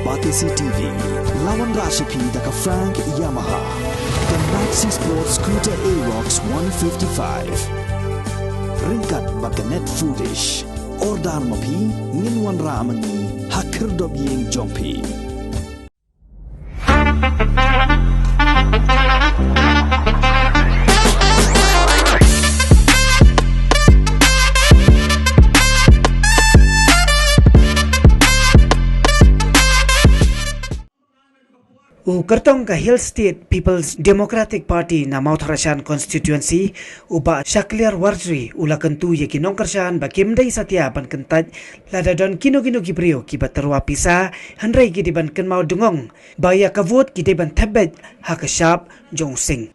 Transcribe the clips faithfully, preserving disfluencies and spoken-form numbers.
Batesi T V, la wanrah sha phi da ka Frank Yamaha, ka Maxi Sport Scooter Aerox one fifty-five. Ryngkat bad ka Net Foodish. Order ma phi, ngin wanrah ma ngi ha khyrdop ïing jong phi. U kyrtong ka Hill State People's Democratic Party na Mawthadraishan Constituency, u Bah Shakliar Warjri, u la kyntu ïa ki nongkyrshan ba kim dei satia ban kyntait lada don kino kino ki briew kiba tyrwa pisa, hynrei ki dei ban kynmaw dngong ba ïa ka vote ki dei ban thep beit ha ka shap jong u sing.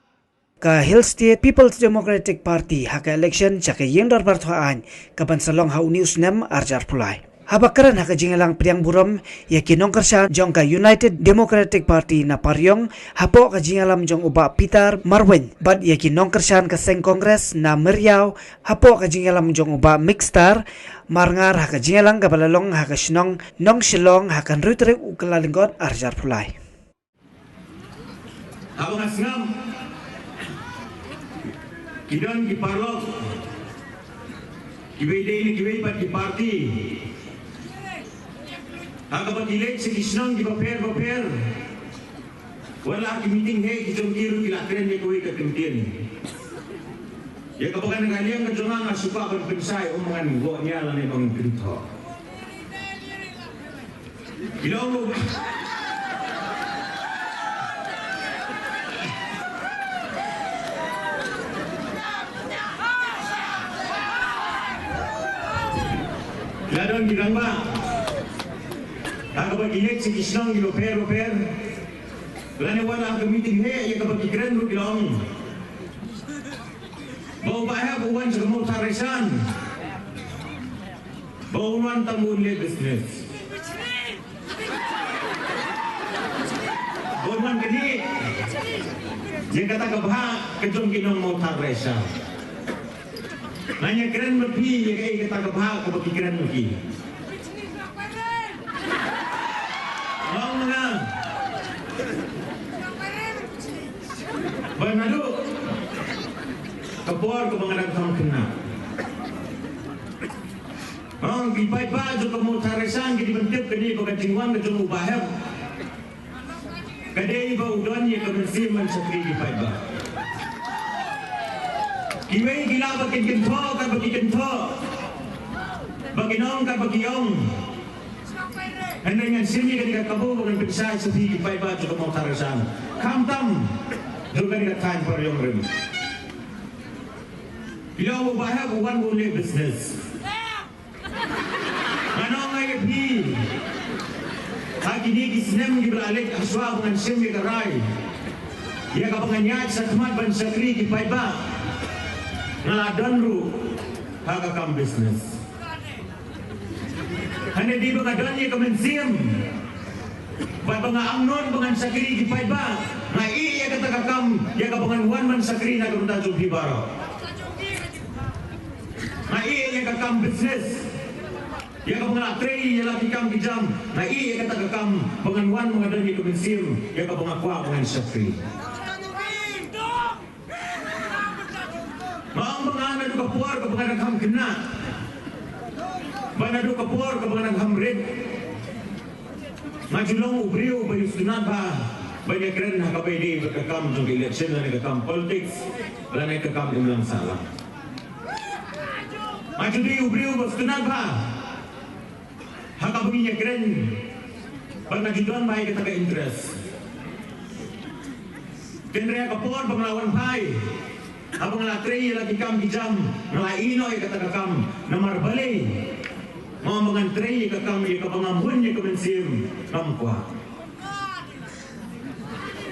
Ka Hill State People's Democratic Party ha ka election sha ka ïing dorbar thoh aiñ ka ban sa long ha une u snem ar hajar arphew lai. Haba kren ha ka jingïalang pdiang burom ïa ki nongkyrshan jong ka United Democratic Party na Pariong, hapoh ka jingïalam jong u Bah Peter Marwein, bad ïa ki nongkyrshan ka seng Congress na Meriaw, hapoh ka jingïalam jong u Bah Mixter Marngar ha ka jingïalang kaba la long ha ka shnong Nongshillong ha ka hynriew tarik u Kyllalyngkot ar hajar arphew lai. Haba nga sngap, ki don ki paralok kiba ïadei na kiwei pat ki party, ha kaba ki leit sha ki shnong kiba pher bapher. Wat la ki meeting heh ki jong ki ruh ki la kren ïa kawei ka kyntien. Ïa kaba ngan, ka liang ka jong nga nga shu kwah ban pynshai, um ngan ïoh nia lane ban kynthoh. Ki long ruh. La don ki rangbah ha kaba ki leit sha ki shnong kiba pher bapher. Lane wat la ka meeting heh, ïa kaba ki kren ruh ki long ba u Bah Hep u wan sha ka Mawthadraishan ba un wan tang ba un leh business. Ba un wan kane ïa kata ka bhah ka jong ki nong Mawthadraishan. Ngan ïa kren bad phi ïa kaei kata ka bhah kaba ki kren bad ki. Ong ma nga. Ba naduh ka por kaba nga dang kham khynnah, ong, ki paidbah jong ka Mawthadraishan ki dei ban tip kane ba ka jingwan ka jong u Bah Hep ka dei ba u don ïa ka mynsiem ban shakri ki paidbah. Kiwei ki lah ba kin kynthoh katba ki kynthoh, ba kin ong katba ki ong. Hynrei ngan shim ïa kane ka kabu ba ngan pynshai sha phi ki paidbah jong ka Mawthadraishan, khamtam jong kane ka thaiñ Pariong rim. Phi ong u Bah Hep u wan ba un leh business. Ngan ong ïa phi, ha kine ki snem kiba la leit, hashwa ba ngan shim ïa ka rai, ïa kaba ngan ïaid shakhmat ban shakri ki paidbah, nga la don ruh ha ka kam business. Hynrei dei ba nga don ïa ka mynsiem bad ba nga angnud ba ngan shakri ki paidbah, nga ïeh ïa kata ka kam ïa kaba ngan wan ban shakri na ka bynta jong phi baroh. Nga ïeh ïa ka kam business ïa kaba nga la trei ïa la ki kam ki jam. Nga ïeh ïa kata ka kam ba ngan wan ba nga don ïa ka mynsiem ïa kaba nga kwah ba ngan shakri. Nga ong ba nga naduh ka por kaba nga dang kham khynnah, ba naduh ka por kaba nga dang kham rit, nga ju long u briew ba ïa sngewtynnat bha ban ïa kren ha kaba ïadei bad ka kam jong ka election lane ka kam politics lane ka kam imlang sahlang. Nga ju dei u briew ba sngewtynnat bha ha kaba ngin ïa kren bad nga ju don bha ïa kata ka interest. Hynrei ha ka por ba nga la wan phai, haba nga la trei ïa la ki kam ki jam, nga la ïeh noh ïa kata ka kam. Namar balei? Nga ong ba ngan trei ïa ka kam ïa kaba ngam hun ïa ka mynsiem, ngam kwah.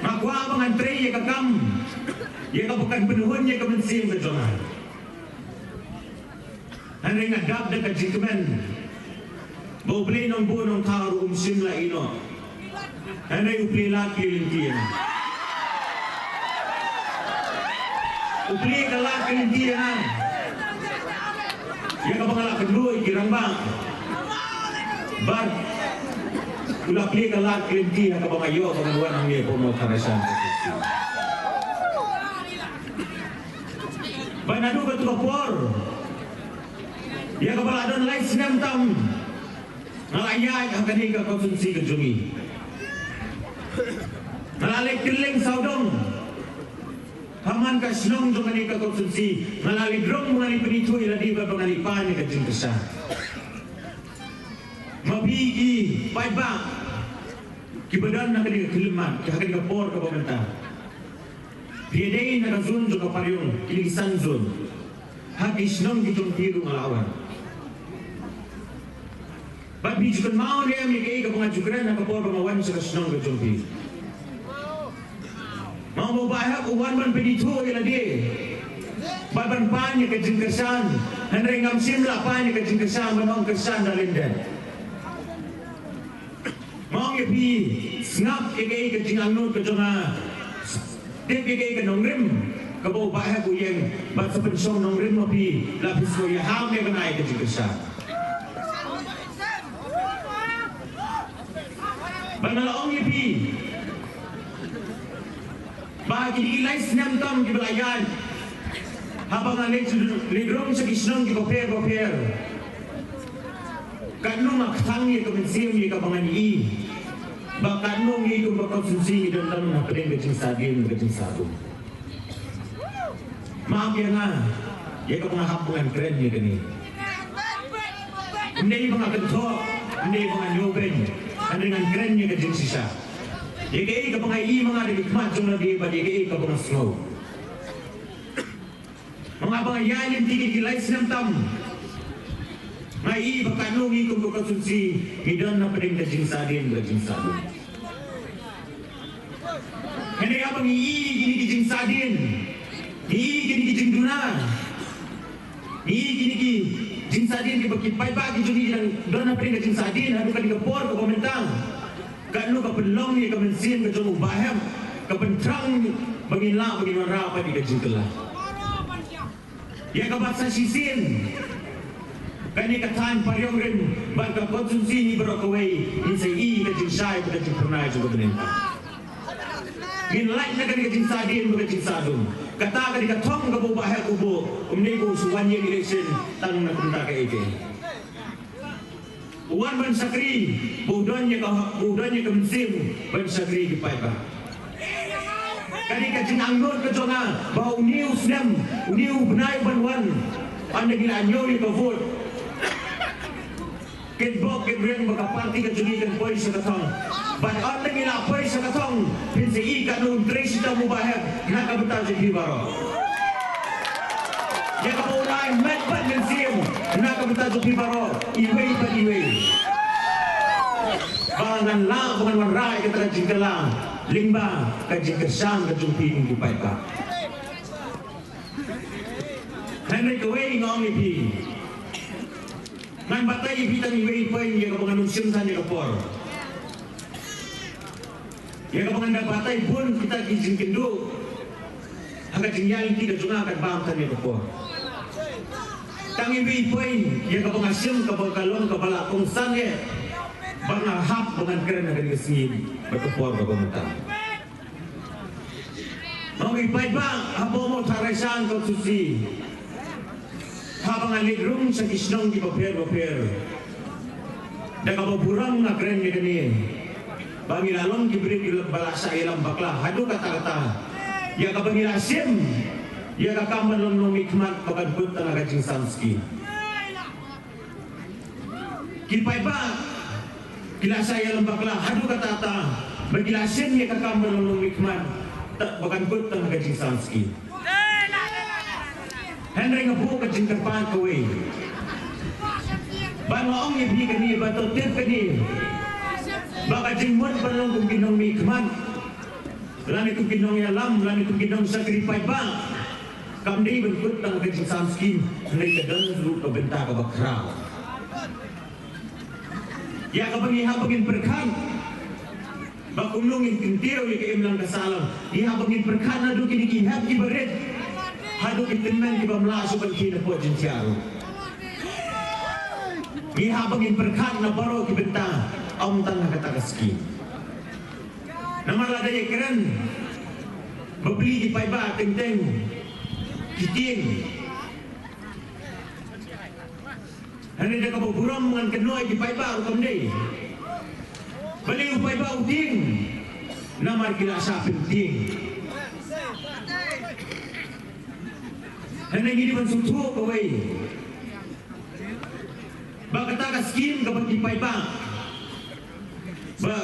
Nga kwah ba ngan trei ïa ka kam ïa kaba kan pynhun ïa ka mynsiem ka jong nga. Hynrei nga dap da ka jingkmen ba U Blei Nongbuh Nongthaw ruh um shym la ïeh noh. Hynrei U Blei lad kli lynti ïa nga. U Blei ka lad kli lynti ïa nga ïa kaba nga la kynduh ïa ki rangbah bad U la plie ka lad ka lynti ha kaba nga ïoh ba ngan wan hangne hapoh Mawthadraishan. Bad naduh kato ka por, ïa kaba la don lai snem tam, nga la ïaid ha kane ka constituency ka jong ngi. Nga la leit kylleng sawdong ha man ka shnong jong kane ka constituency. Nga la leit rung ba ngan ïa pynithuh ïa lade bad ba ngan ïa pan ïa ka jingkyrshan. Ma phi ki paidbah kiba don ha kane ka khyllipmat, ha kane ka por kaba mynta, phi ïadei na ka zone jong ka Pariong, kine ki san zone. Ha ki shnong ki jong phi ruh nga la wan. Bad phi ju kynmaw ne em ïa kaei kaba nga ju kren ha ka por ba nga wan sha ka shnong ka jong phi? Nga ong ba u Bah Hep u wan ban pynithuh ïa lade bad ban pan ïa ka jingkyrshan. Hynrei ngam shym la pan ïa ka jingkyrshan, ban ong kyrshan da lyndet. Nga ong ïa phi, sngap ïa kaei ka jingangnud ka jong nga. Tip ïa kaei ka nongrim kaba u Bah Hep u ïeng, bad sa pynshong nongrim ma phi, la phi sngewthuh ïa kane ka jingkyrshan. Bad nga la ong ïa phi ba kine ki lai snem tam kiba la ïaid, haba nga leit, leit rung sha ki shnong kiba pher ba pher, katno nga kthang ïa ka mynsiem ïa kaba ngan ïohi ba katno ngi kum ka constituency ngi don lang hapdeng ka jingsahdien ka jingsahdum. Map ïa nga ïa kaba nga hap ba ngan kren ïa kane. Ym dei ba nga kynthoh, ym dei ba nga ñiewbeiñ, hynrei ngan kren ïa ka jingshisha. Ïa kaei kaba nga ïohi ma nga da ki khmat jong lade bad ïa kaei kaba nga sngew. Ma nga ba nga ïaid lynti kine ki lai snem tam, nga ïohi ba katno ngi kum ka constituency ngi don hapdeng ka jingsahdien ka jingsahdum. Hynrei haba ngi ïohi kine ki jingsahdien, ngi ïohi kine ki jingduna, ngi ïohi kine ki jingsahdien kiba ki paidbah ki jong ngi ki dang don hapdeng ka jingsahdien haduh kane ka por kaba mynta, katno ka pynlong ïa ka mynsiem ka jong u Bah Hep, ka pynthrang ba ngin lah ba ngin wanrah pat ïa ka jingkylla. Ïa kaba sa shisien, kane ka thaiñ Pariong Rim bad ka constituency hi baroh kawei, ngin sa ïohi ka jingshai bad ka jingphyrnai jong ka bneng. Ngin lait na kane ka jingsahdien bad ka jingsahdum. Kata ka dei ka thong kaba u Bah Hep u buh, ym dei ba u shu wan ïeng election tang na ka bynta kaei kaei. U wan ban shakri, ba u don ïa ka, ba u don ïa ka mynsiem ban shakri ki paidbah. Ka dei ka jingangnud ka jong nga ba une u snem, une u bnai uban wan, ynda ngi la ñiew ïa ka vote, kin bok kin reng ba ka party ka jong ngi kan poi sha ka thong. Bad ynda ngi la poi sha ka thong, phin sa ïohi katno un trei shitom u Bah Hep na ka bynta jong phi baroh. Ïa kaba u la ai met bad mynsiem na ka bynta jong phi baroh, iwei pa iwei, ba ngan lah ba ngan wanrah ïa kata ka jingkylla lyngba ka jingkyrshan ka jong phi kum ki paidbah. Hynrei kawei nga ong ïa phi, ngan batai ïa phi tang iwei i point ïa kaba ngan ym shim than ïa ka por. Ïa kaba ngan da batai bun kita ki jingkynduh ha ka jingïaid lynti ka jong nga, kat bam than ïa ka por. Tang iwei i point ïa kaba nga shim kaba ka long kaba la kongsan ïa, ba nga hap ba ngan kren ha kane ka sngi bad ka por kaba mynta. Ngi paidbah hapoh Mawthadraishan constituency, haba nga leit rung sha ki shnong kiba pher ba pher, da kaba burom nga kren ïa kane, ba ngi la long ki briew kiba la shah ïalam bakla haduh katta katta. Ïa kaba ngi la shim ïa ka kam ban long nongmihkhmat ba kan kut tang ha ka jingsamski. Ki paidbah ki la shah ïalam bakla haduh katta katta ba ki la shim ïa ka kam ban long nongmihkhmat ba kan kut tang ha ka jingsamski. Hynrei nga buh ka jingkyrpad kawei, ba nga ong ïa phi kane, ba to tip kane, ba ka jingmut ban long kum ki nongmihkhmat, lane kum ki nongïalam, lane kum ki nongshakri paidbah, kam dei ban kut tang ha ka jingsamski, hynrei ka don ruh ka bynta kaba khraw. Ïa kaba ngi hap ba ngin pyrkhat ba kumno ngin kyntiew ïa ka imlang ka sahlang. Ngi hap ba ngin pyrkhat naduh kine ki hep kiba rit haduh ki tymmen ki bym lah shuh ban khie na pdeng jingthiah ruh. Ngi hap ba ngin pyrkhat na baroh ki bynta. Ym tang ha kata ka skim. Namar lada ïakren ba plie ki paidbah kynthei ki tieng. Hynrei da kaba burom ngan kynnoh ïa ki paidbah ruh kam dei. Balei u paidbah u tieng? Namar ki la shah pyntieng. Hynrei ngi dei ban sngewthuh kawei ba kata ka skim kaba ki paidbah ba,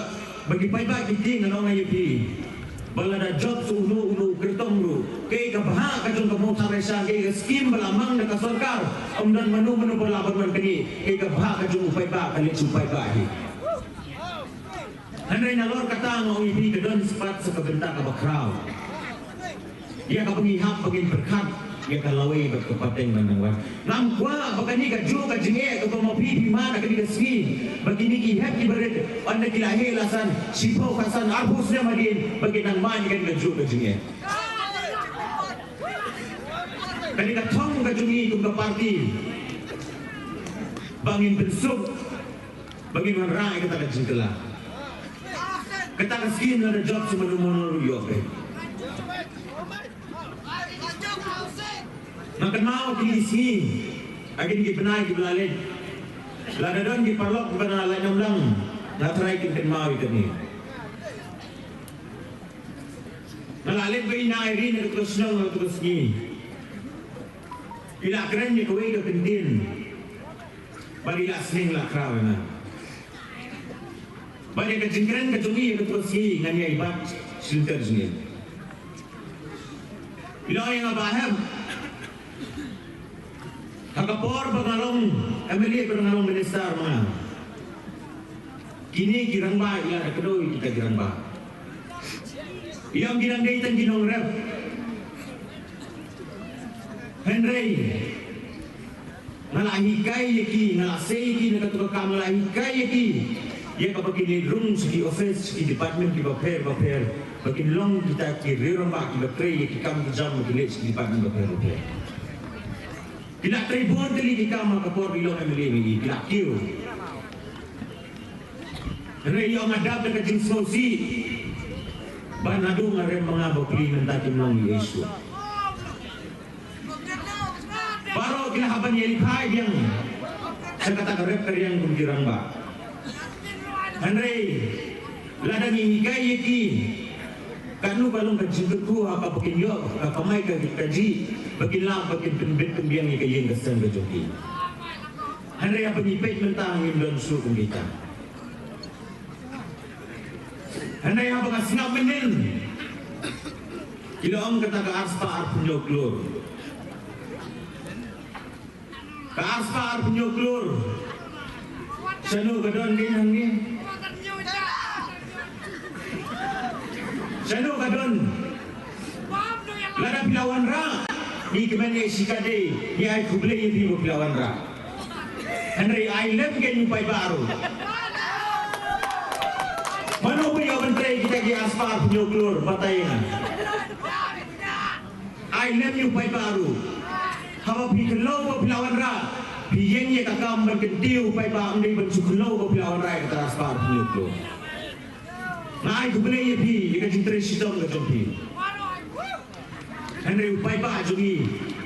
ba ki paidbah ki tieng, ngan ong ïa phi ba lada jop sha uno uno u kyrtong ruh, kaei ka bhah ka jong ka Mother Russia, kaei ka skim ba la mang da ka sorkar, ym don mano mano ba lah ban wan kane, kaei ka bhah ka jong u paidbah, ka leit sha u paidbah hi. Hynrei nalor kata nga ong ïa phi ka don spah sa ka bynta kaba khraw. Ïa kaba ngi hap ba ngin pyrkhat ïa ka lawei bad ka pateng ban dang wan. Ngam kwah ba kane ka juh ka jingeh kaba ma phi phi mad ha kane ka sngi, ba kine ki hep ki barit, ynda ki la heh la san, shiphew khatsan, arphew snem hadien, ba kin nang mad ïa kane ka juh ka jingeh. Kane ka thong ka jong ngi kum ka party ba ngin pynsuk, ba ngin wanrah ïa kata ka jingkylla. Kata ka skim lada jop sha mano mano ruh ïoh peit. Nga kynmaw kine ki sngi, ha kine ki bnai kiba la leit, lada don ki paralok kiba na lait namlang, nga trai kin kynmaw ïa kane. Nga la leit bad i Nai Ri na kato ka shnong na kato ka sngi. I la kren ïa kawei ka kyntien. Bad i la sneng la khraw ïa nga. Bad ïa ka jingkren ka jong i ïa kato ka sngi ngan ïai bat shynter jingim. I la ong ïa nga, Bah Hep, ha ka por ba nga long M L A bad nga long minister ma nga, kine ki rangbah i la da kdew ïa kita ki rangbah. I ong ki dang dei tang ki nongrep. Hynrei nga la hikai ïa ki, nga la sei ïa ki na kato ka kam, nga la hikai ïa ki ïa kaba kin leit rung sha ki office, sha ki department kiba pher ba pher, ba kin long kita ki rangbah kiba trei ïa ki kam ki jam, ba kin leit sha ki department ba pher ba pher. Ki la trei bun tylli ki kam ha ka por ba i long M L A, ki la kiew. Hynrei ïa nga dap da ka jingsngewsih ba naduh nga rem ma nga bapli mynta kim long ïa i shuh. Baroh ki la hap ban ïalehkai biang sha kata ka rep ka riang kum ki rangbah. Hynrei lada ngi hikai ïa ki katno ka long ka jingkyrkhu ha kaba kin ïoh ka kamai ka kajih, ba kin lah ba kin pynbit pynbiang ïa ka ïing ka sem ka jong ki. Hynrei haba ngi peit mynta ngim don shuh kum kita. Hynrei haba nga sngap mynnin, ki la ong kata ka arspah arphew hynñiew klur. Ka arspah arphew hynñiew klur. Shano ka don kane hangne? Shano ka don? Lada phi la wanrah, ngi kmen ïa shikatdei, ngi ai khublei ïa phi ba phi la wanrah. Hynrei ai lem kein u paidbah ruh. Mano ba ïoh ban trei kita ki arspah arphew hynñiew klur, batai ïa nga. Ai lem ïa u paidbah ruh. Haba phi kynmaw ba phi la wanrah, phi ïeng ïa ka kam ban kyntiew u paidbah, ym dei ban shu kynmaw ba phi la wanrah ïa kata arspah arphew hynñiew klur. Nga ai khublei ïa phi ïa ka jingtrei shitom ka jong phi. Hynrei u paidbah jong ngi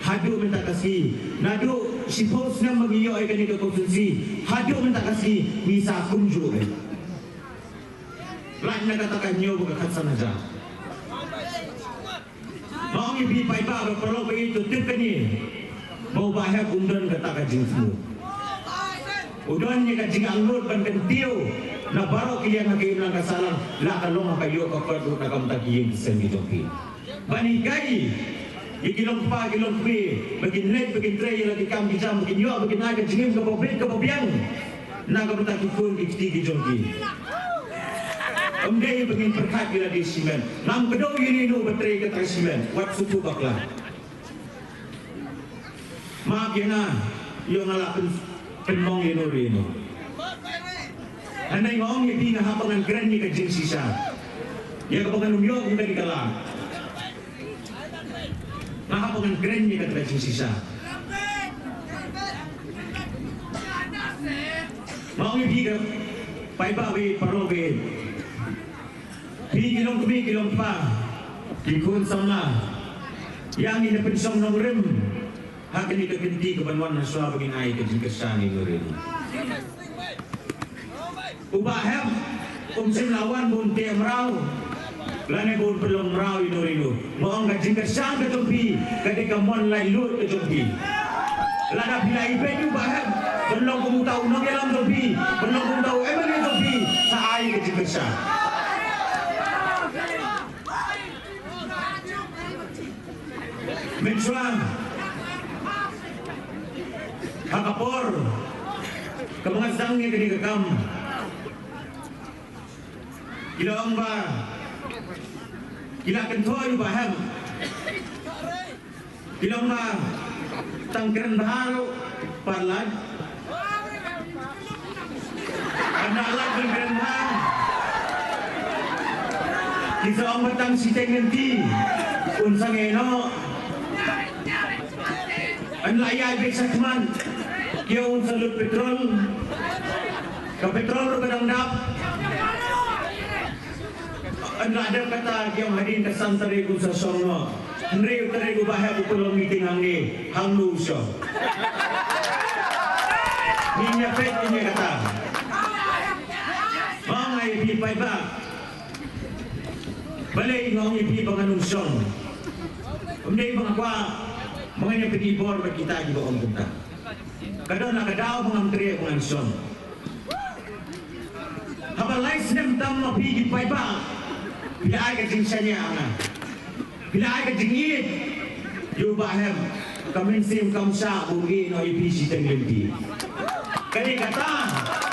haduh mynta ka sngi, naduh shiphew snem ba ngi ïoh ïa kane ka constituency, haduh mynta ka sngi ngi sah kumjuh beit. Lait na kata ka hynñiew bad ka khatsan hajar. Nga ong ïa phi paidbah bad paralok ba ïeit, to tip kane, ba u Bah Hep um don kata ka jingthmu. U don ïa ka jingangnud ban kyntiew na baroh ki liang ha ka imlang ka sahlang, la ka long ha ka ïoh ka kot ruh na ka bynta ki ïing ki sem ki jong phi. Ban hikai ïa ki long kpa ki long kmie ba kin leit ba kin trei ïa la ki kam ki jam, ba kin ïoh ba kin ai ka jingim kaba bit kaba biang na ka bynta ki khun ki kti ki jong ki. Ym dei ba ngin pyrkhat ïa lade shimet. Ngam kdew ïa ino ba trei kata shimet, wat sngewthuh bakla. Map ïa nga, ïoh nga la pyn, pynmong ïa ino ïa ino. Hynrei nga ong ïa phi, nga hap ba ngan kren ïa ka jingshisha. Ïa kaba ngan ym ïoh kum kane ka lad. Nga hap ba ngan kren ïa kata ka jingshisha. Nga ong ïa phi ka Paidbah baieit, paralok baieit, phi ki longkmie ki longkpa, ki khun samla, ïa ngi na pynshong nongrim ha kane ka kynti kaban wan hashwa ba ngin ai ka jingkyrshan ïa u nongrim. U Bah Hep um shym la wan ban teh mraw lane ban pynlong mraw ïa u nongrim. Nga ong ka jingkyrshan ka jong phi ka dei ka mon laitluid ka jong phi. Lada phi la ibeiñ ïa u Bah Hep ban long kum uta u nongïalam jong phi, ban long kum uta u MLA jong phi, sa ai ka jingkyrshan. Mynshuwa ha ka por kaba nga sdang ïa kane ka kam, ki la ong ba ki la kynthoh ïa u Bah Hep. Ki la ong ba tang kren bha ruh pat lait. Ynda lait ban kren bha, ki sa ong ba tang shiteng lynti un sangeh noh. Yn la ïaid beit shakhmat, ki ong un sa lut petrol. Ka petrol ruh ka dang dap. Yn la dep kata, ki ong hadien ka san tarik un sa shong noh. Hynriew tarik u Bah Hep u pynlong meeting hangne, hangno u shong? Ngin ïa peit, ngin ïa kata. Nga ong ïa phi paidbah, balei nga ong ïa phi ba ngan ym shong? Ym dei ba nga kwah ba ngan ïa pynbor bad kita kiba ong kumta. Ka don la ka daw ba ngam treh ba ngan shong. Haba lai snem tam ma phi ki paidbah, phi la ai ka jingshaniah ha nga. Phi la ai ka jingïeit ïa u Bah Hep. Ka mynsiem kam shah ba un ïehnoh ïa phi shiteng lynti. Ka dei kata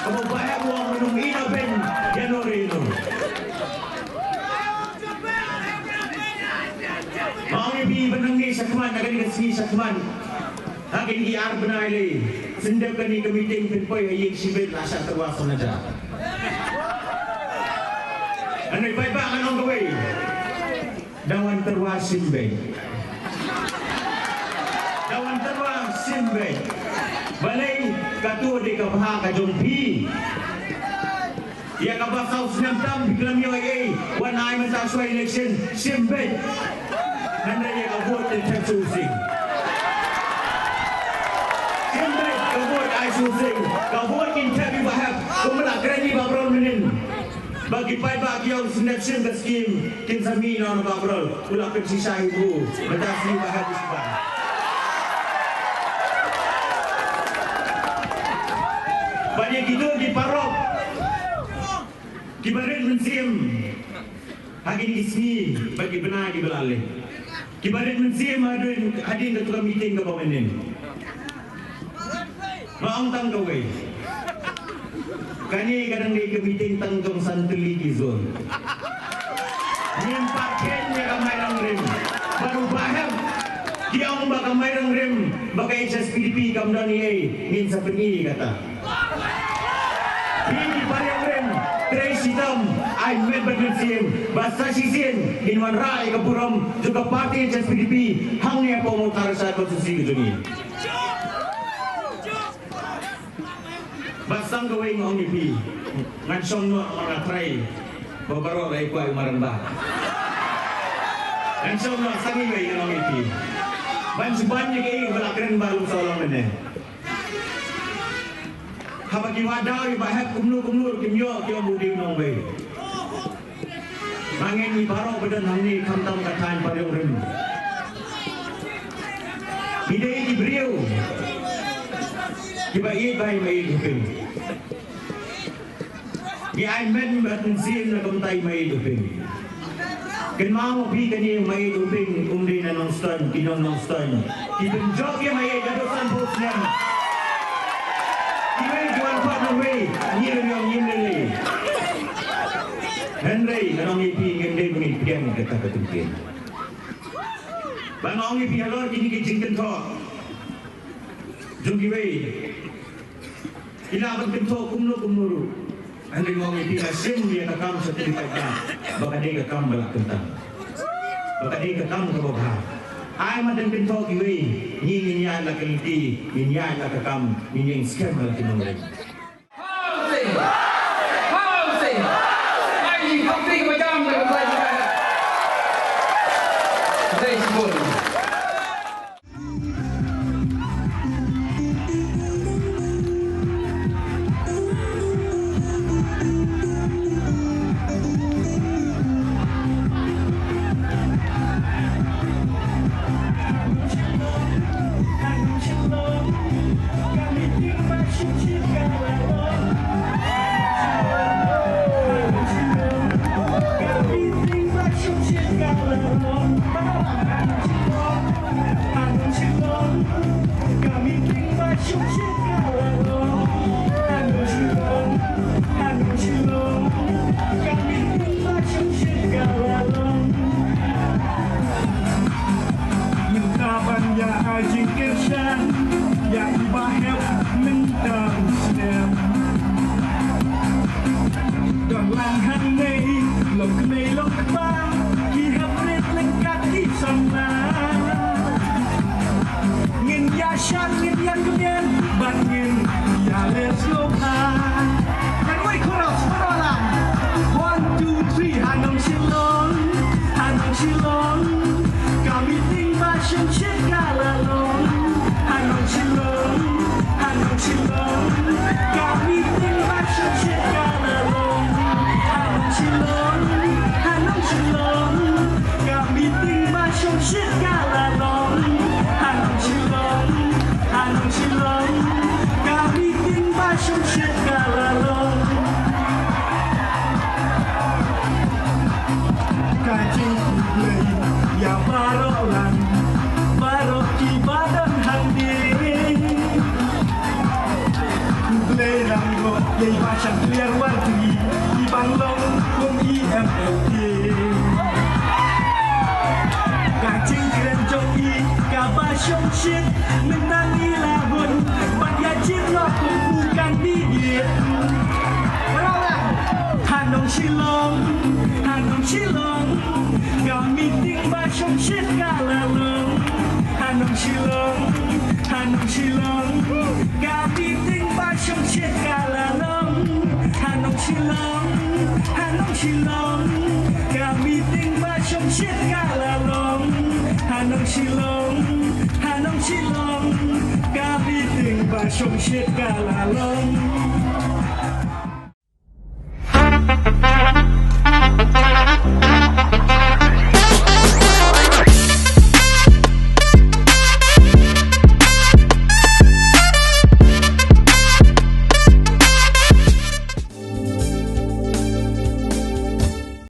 kaba u Bah Hep u ong un ym ïehnoh ban ïa no re no. Nga ong ïa phi ba nangne shakhmat, na kane ka sngi shakhmat, ha kine ki ar bnai lei, shen dep kane ka meeting phin poi ha ïing shibit la shah tyrwa shim naja. Hynrei paidbah ngan ong kawei, da wan tyrwa shim beit. Da wan tyrwa shim beit. Balei? Kato dei ka bha ka jong phi. Ïa kaba saw snem tam phi khlem ïoh ei ei, wan ai mynta shuwa election, shim beit. Hynrei ïa ka vote kin thep shuh shuh. Shim beit, ka vote ai shuh shuh. Ka vote kin thep ïa u Bah Hep, kumba la kren ïa u Bah Brol mynnin. Ba ki paidbah ki ong sngewsih ka skim, kin sa mih noh na u Bah Brol. U la pynshisha ïa u, mynta sngewbha ha u sngewbha. Bad ïa kito ki paralok kiba rit mynsiem ha kine ki sngi bad ki bnai kiba la leit, kiba rit mynsiem hadien, hadien kato ka meeting kaba mynnin. Nga ong tang kawei. Kane ka dang dei ka meeting tang jong san tylli ki zone. Ngim pat khein ïa ka Mairang Rim. Bad u Bah Hep, ki ong ba ka Mairang Rim, ba ka H S P D P kam don ei ei, ngin sa pyni kata. Phi ki Mairang Rim, trei shitom, ai met bad mynsiem, ba sa shisien ngin wanrah ïa ka burom jong ka party H S P D P hangne hapoh Mawthadraishan constituency ka jong ngi. Bad tang kawei nga ong ïa phi, ngan shong noh namar nga tharai ba baroh la ïa kwah ïa u Mairang Bah. Ngan shong noh tang iwei, ngan ong ïa phi. Ban shu ban ïa kaei kaba la kren ba long saw long mynne. Haba ki wad daw ïa u Bah Hep kumno kumno ruh kim ïoh, ki ong u dei u nongwei. Ba ngi ngi baroh ba don hangne khamtam ka thaiñ Pariong Rim, ngi dei ki briew kiba ïeit bha ïa i Maieit Hoping. Ngi ai met bad mynsiem na ka bynta i Maieit Hoping. Kynmaw ma phi, kane i Maieit Hoping um dei na Nongstoiñ, ki nong Nongstoiñ ki pynjop ïa i Maieit haduh sanphew snem. Kiwei ki wan pat nongwei, ngi la ïoh, ngim lei lei. Hynrei ngan ong ïa phi, ngim dei ba ngin pdiang ïa kata ka jingpdiang. Ba nga ong ïa phi halor kine ki jingkynthoh jong kiwei, ki lah ban kynthoh kumno kumno ruh. Hynrei nga ong ïa phi, nga shim ïa ka kam sha ki paidbah ba ka dei ka kam ba la kyntang, ba ka dei ka kam kaba bha. Ai ma dang kynthoh kiwei, ngi ngin ïaid la ka lynti, ngin ïaid la ka kam, ngin ïeng skhem la ki nongwei. Lang hangne, long kmie long kpa, ki hep rit lengkat ki samla. Ngin ïa shad, ngin ïa kmen, bad ngin ïa leh sngewbha. Kan wei chorus, chorus lang. One, two, three, ha nong Shillong, ha nong Shillong. Ka meeting ba shongshit ka la long. Ha nong Shillong, ha nong Shillong. Ka meeting ba shongshit ka la long. Ha nong Shillong, ha nong Shillong. Ka meeting ba shongshit ka la long. Ha nong Shillong, ha nong Shillong. Ka meeting ba shongshit ka la long. Ka jingkhublei ïa baroh lang, baroh kiba don hangne. Khublei lang ruh ïa i Bah Shangkliar Warkri, i ba long kum i M L A. Ka jingkren jong i kaba shongshit, mynta ngi la hun bad ïa jied noh kum u candidate. Baroh lang. Ha nong Shillong, ha nong Shillong. Ka meeting ba shongshit ka la long. Ha nong Shillong, ha nong Shillong. Ka meeting ba shongshit ka la long. Ha nong Shillong, ha nong Shillong. Ka meeting ba shongshit ka la long. Ha nong Shillong, ha nong Shillong. Ka meeting ba shongshit ka la long.